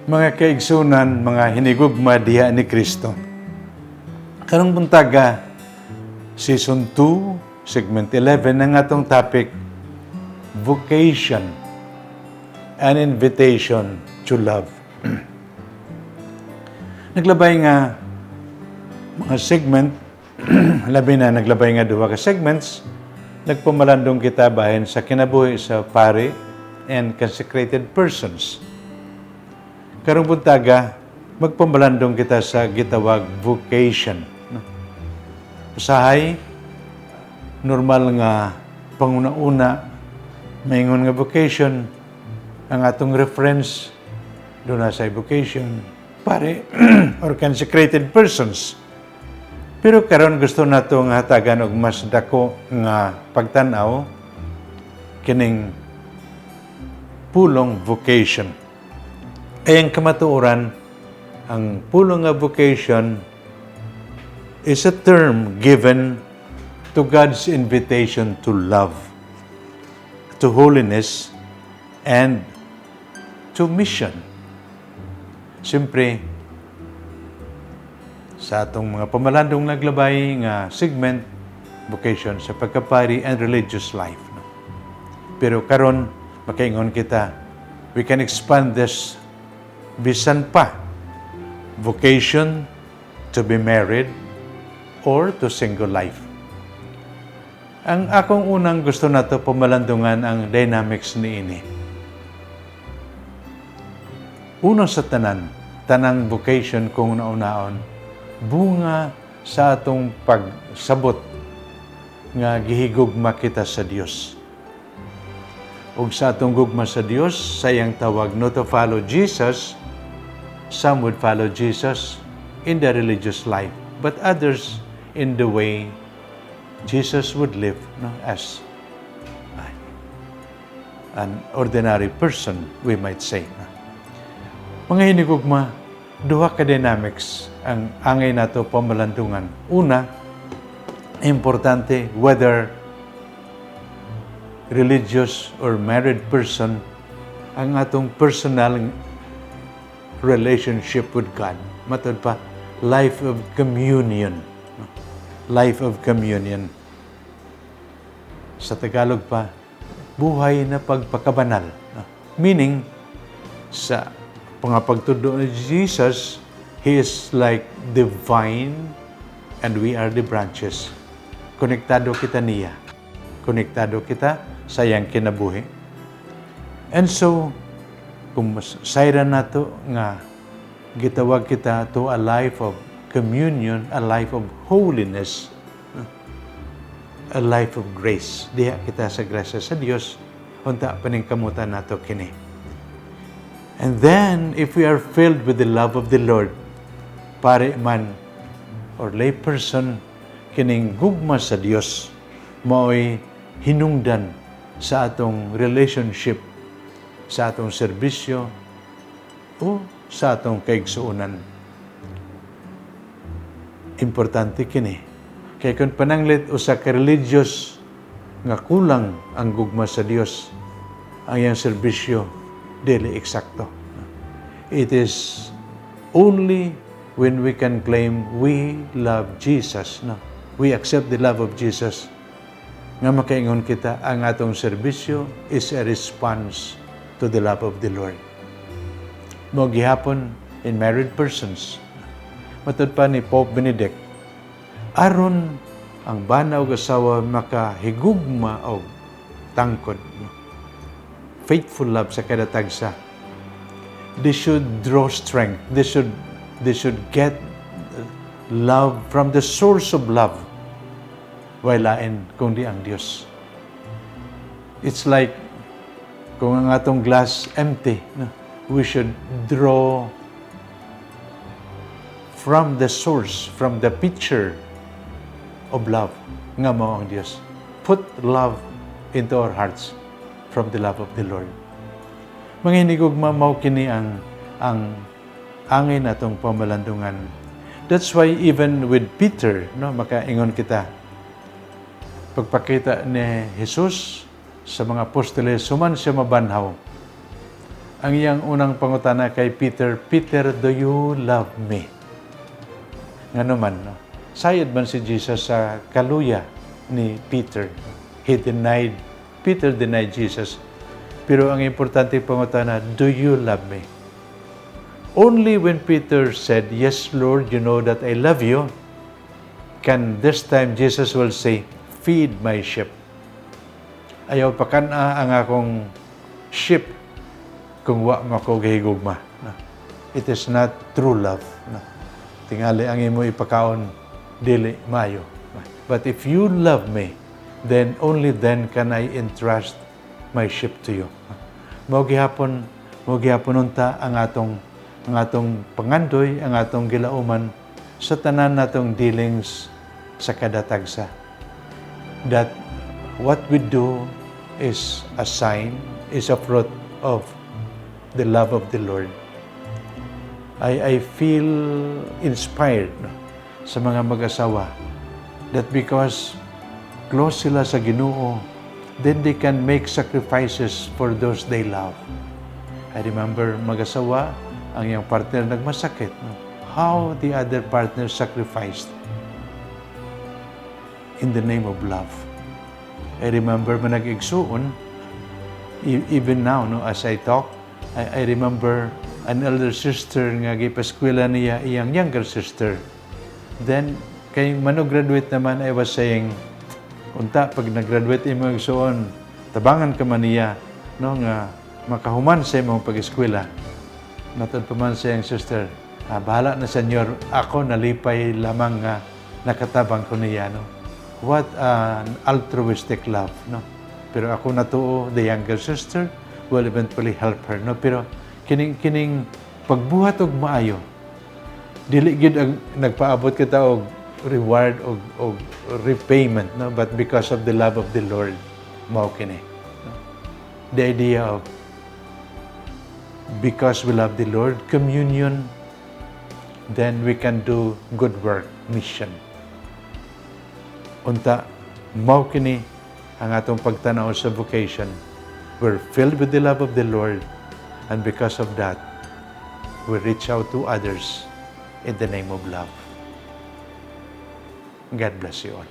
Mga kaigsunan, mga hinigugma diha ni Kristo. Karong buntaga, Season 2, Segment 11 ng atong topic, Vocation, an Invitation to Love. Naglabay nga mga segment, labi na naglabay nga duha ka segments, nagpamalandong kita bahin sa kinabuhi sa pari and consecrated persons. Karong buntaga, magpamalandong kita sa gitawag vocation. No? Usahay, normal nga panguna-una, maingon nga vocation, ang atong reference doon na sa vocation, pare or consecrated persons. Pero karon gusto nato nga hatagan og mas dako nga pagtan-aw kining pulong vocation. Ay ang kamatuoran, ang pulong nga vocation is a term given to God's invitation to love, to holiness, and to mission. Siyempre, sa atong mga pamalandong naglabay nga segment, vocation sa pagkapari and religious life. No? Pero karon makaingon kita, we can expand this bisan pa vocation to be married or to single life. Ang akong unang gusto nato pamalandungan ang dynamics niini. Una sa tanan, tanang vocation kung naunaon, bunga sa atong pagsabot nga gihigugma kita sa Dios. Ug sa atong gugma sa Dios, sa iyang tawag no to follow Jesus, some would follow Jesus in the religious life, but others in the way Jesus would live, no, as an ordinary person, we might say. No? Mga hinigugma, duha ka dynamics ang angay nato pamalandungan. Una, importante whether religious or married person ang atong personal relationship with God. Matod pa, life of communion. Life of communion. Sa Tagalog pa, buhay na pagpakabanal. Meaning, sa mga pagtudlo ni Jesus, He is like the vine and we are the branches. Konektado kita niya. Konektado kita sa iyang kinabuhi. And so, kung sayran nato nga gitawag kita to a life of communion, a life of holiness, a life of grace. Diha kita sa grasya sa Dios, unta paningkamutan nato kini. And then, if we are filled with the love of the Lord, pare man or lay person, kining gugma sa Dios, mao'y hinungdan sa atong relationship, sa atong serbisyo, o sa atong kaigsuonan. Importante kini. Kay kung pananglit usa ka religious nga kulang ang gugma sa Dios, ang iyang serbisyo dili eksakto. It is only when we can claim we love Jesus, no? We accept the love of Jesus, nga makaingon kita ang atong serbisyo is a response to the love of the Lord. Mo gihapon in married persons. Matod pa ni Pope Benedict, aron ang bana ug asawa makahigugma og tangkod, no? Faithful love sa kada tagsa. They should draw strength. They should get love from the source of love. Way lain kundi ang Dios. It's like kung ang atong glass empty, no? We should draw from the source, from the picture of love nga mao ang Dios. Put love into our hearts from the love of the Lord. Mga hinigugma, mao kini ang angay natong pamalandungan. That's why even with Peter, no, makaingon kita, pagpakita ni Jesus sa mga apostoles, human siya mabanhaw, ang iyang unang pangutana kay Peter, "Peter, do you love me?" Ngano man, no? Sayod man si Jesus sa kaluya ni Peter. He denied, Peter denied Jesus. Pero ang importante pangutana, "Do you love me?" Only when Peter said, "Yes, Lord, you know that I love you," can this time Jesus will say, "Feed my sheep. Ayaw pakan-a ang akong sheep kung wa mo ko gihigugma." No? It is not true love. No? Tingali ang imo ipakaon dili maayo. But if you love me, then only then can I entrust my sheep to you. Mao gihapon unta ang atong pangandoy, ang atong gilauman sa tanan natong dealings sa kada tagsa. That what we do is a sign, is a fruit of the love of the Lord. I feel inspired, no, sa mga mag-asawa that because close sila sa Ginoo, then they can make sacrifices for those they love. I remember mag-asawa, ang iyang partner nagmasakit. No? How the other partner sacrificed in the name of love. I remember manag-igsuon, even now, no, as I talk, I remember an elder sister nga gipaskwela niya iyang younger sister. Then, kay mano-graduate naman, I was saying, unta, pag nag-graduate imo igsuon, tabangan ka man niya, no, nga makahuman sa imong pag-eskwela. Matod pa man sa iyang sister, "Ah, bahala na, Senyor, ako nalipay lamang nga nakatabang ko niya." No? What an altruistic love. No? Pero ako natuo, the younger sister will eventually help her. No? Pero kining pagbuhat og maayo, dili gyud ang nagpaabot kita og reward og repayment, no, but because of the love of the Lord, mao kini, no? The idea of because we love the Lord, communion, then we can do good work, mission. Unta mao kini ang atong pagtanaw sa vocation. We're filled with the love of the Lord, and because of that we reach out to others in the name of love. God bless you all.